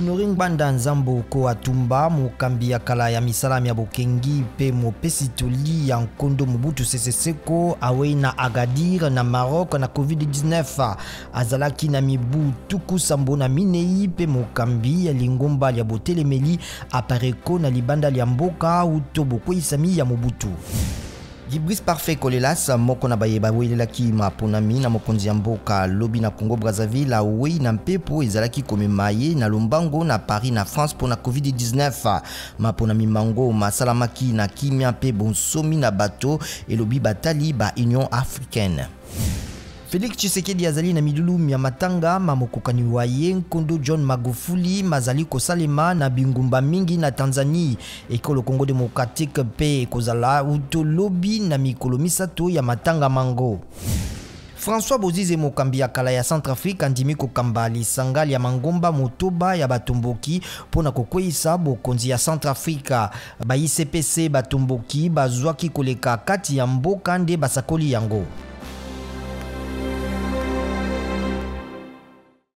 Honore Ngbanda Nzambo Ko Atumba, mokambi ya kala ya misala mya bokengi mpe mopesi toli ya nkondo Mobutu Sese Seko, awei na Agadir na Maroc na COVID-19. Azalaki na mibu 74 mpe mokambi ya lingomba lya botelemeli Apareco na libanda lya mboka uto bokweyisami ya Mobutu. Gibrice Parfait Kolelas, moko na baye bawelelaki maponami na mokonzi ya mboka lobi na Congo Brazzaville, awei na mpepo ezalaki komema ye na lombango na Paris na France mpo na COVID-19. Maponami mango masalamaki na kimia mpe bonsomi na bato, elobi batali ba Union africaine. Felix Tshisekedi azali na milulu mya matanga ma mokokani wa ye nkondo John Magufuli mazali kosalema na bingumba mingi na Tanzanie. Ekolo Congo democratique mpe ekozala uto lobi na mikolo misato ya matanga mango. François Bozize, mokambi ya kala ya Centrafrique, andimi kokamba lisanga lya mangomba motoba ya batomboki mpo na kokweyisa bokonzi ya Centrafrique. Ba ICPC batomboki bazwaki koleka kati ya mboka nde basakoli yango.